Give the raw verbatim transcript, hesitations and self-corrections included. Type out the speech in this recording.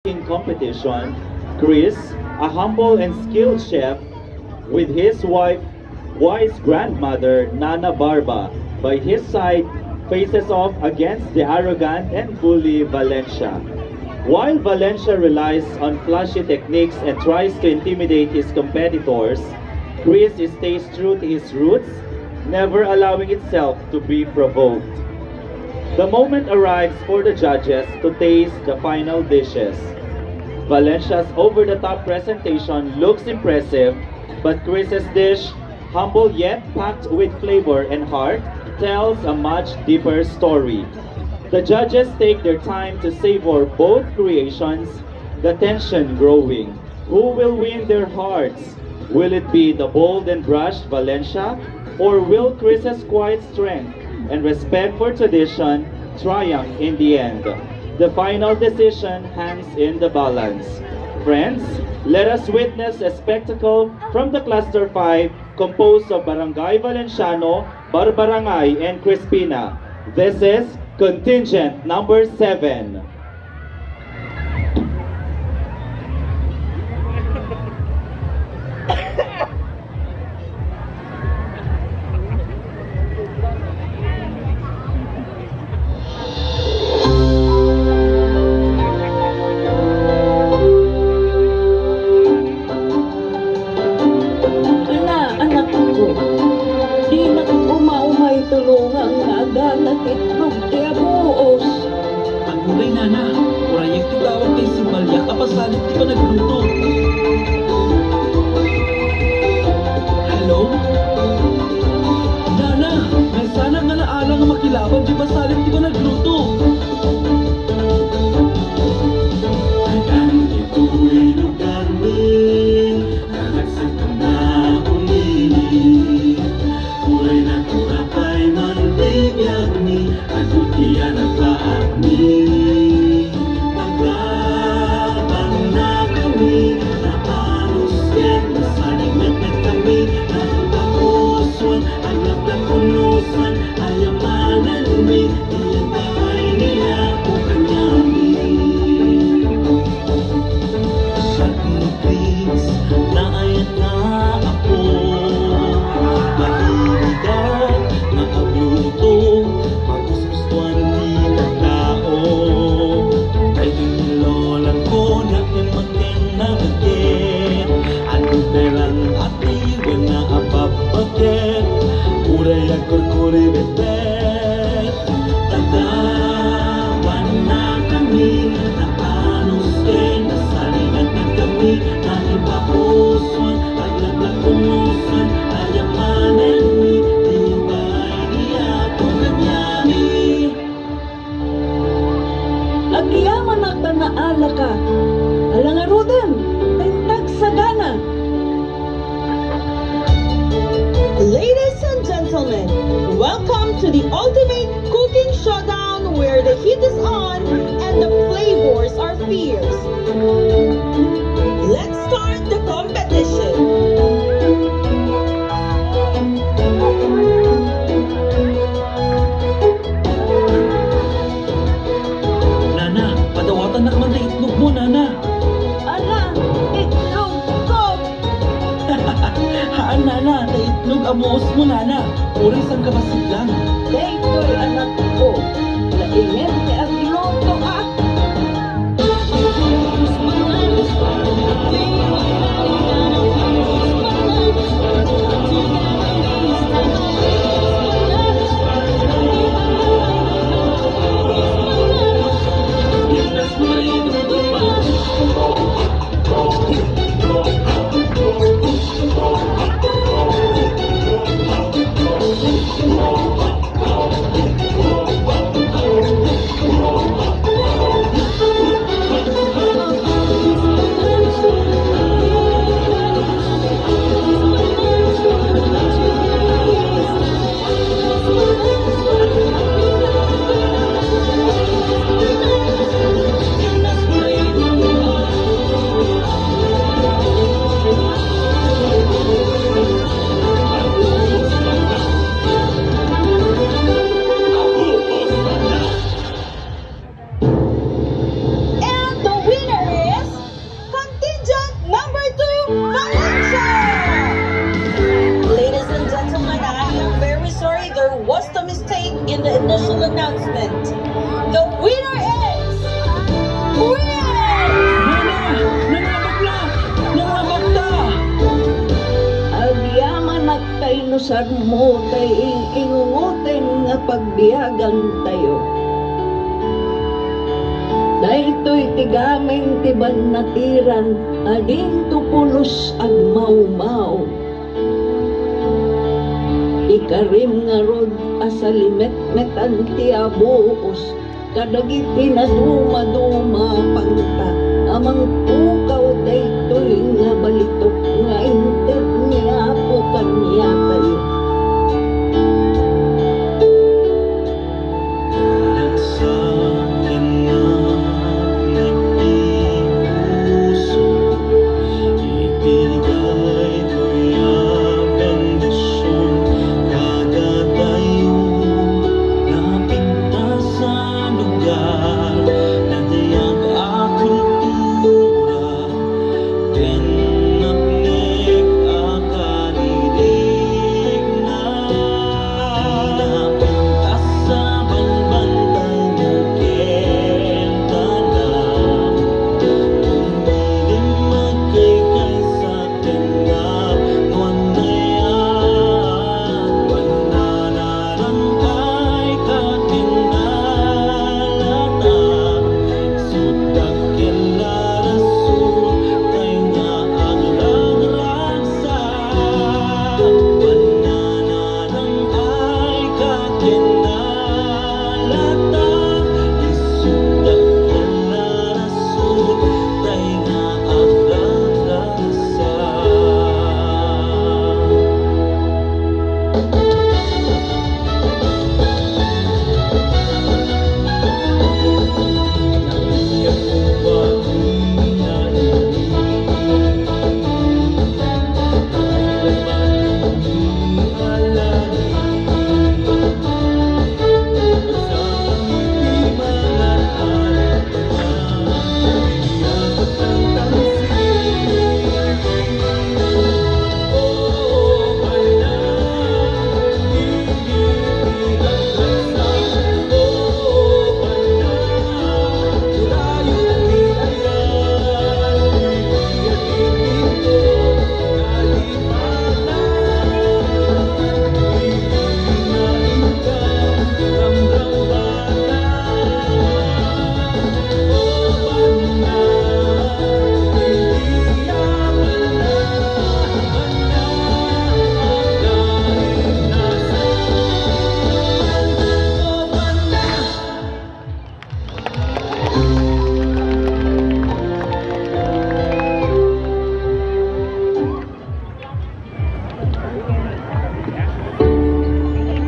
cooking competition, Chris, a humble and skilled chef, with his wife, wise grandmother Nana Barba, by his side, faces off against the arrogant and bully Valencia. While Valencia relies on flashy techniques and tries to intimidate his competitors, Chris stays true to his roots, never allowing itself to be provoked. The moment arrives for the judges to taste the final dishes. Valencia's over-the-top presentation looks impressive, but Chris's dish, humble yet packed with flavor and heart, tells a much deeper story. The judges take their time to savor both creations, the tension growing. Who will win their hearts? Will it be the bold and brash Valencia, or will Chris's quiet strength and respect for tradition triumph in the end? The final decision hangs in the balance. Friends, let us witness a spectacle from the Cluster five, composed of Barangay Valenciano, Barbarangay, and Crispina. This is contingent number seven. Ala, anakko, dinak umaumay tulongan nga agana ti itlog ti abuos. Aguray, nana, urayek ti tawag ti simbaliak a pasalip ti panagluto. Hello? Nana, maysanak nga naalang a makilaban ti pasalip ti panagluto. Akan ditoy lugarmi, naragsak na umili. Uray natura pay man ti biagmi, adu ti anak paakmi. Agabannakami, naanus ken nasalingetkami, nagpapusuan, aglaplakunusan, ayamanenmi, ti impaay ni Apo kaniami. Agpipis, naayat nga Apo, mahilig nga agluto, magustuhan ti tattao. Daytoy ni lolangko, naken-maken, nagaggen, adu pay lang ati, wen na ababbaket, uray agkurkuri betbet. Tatabanna kami, naanus ken nasalingetkami, naipapusuan, aglaplakunusan, ayamanenmi, ti impaay ni Apo kaniami. Agyamanak ta naalaka. Ala ngaruden, tagsagana. Ladies and gentlemen, welcome to the ultimate cooking showdown where the heat is on and the flavors are fierce. Let's start the competition. Nana, padawatannak man ti itlog mo, nana. Ala, itlog ko! Haan, nana, ta itlog a buos mo, nana. Uray sangkabassit lang. Daytoy, anak ko. Laingen ti agluto, a. Sarmo tay ing-ingungoten nga pagbiagantayo. Daytoy ti gameng ti bannatiran a dinto pulos agmawmaw. Ikarim ngarud a salimetmetan ti abuos kadagiti nadumaduma a pangta.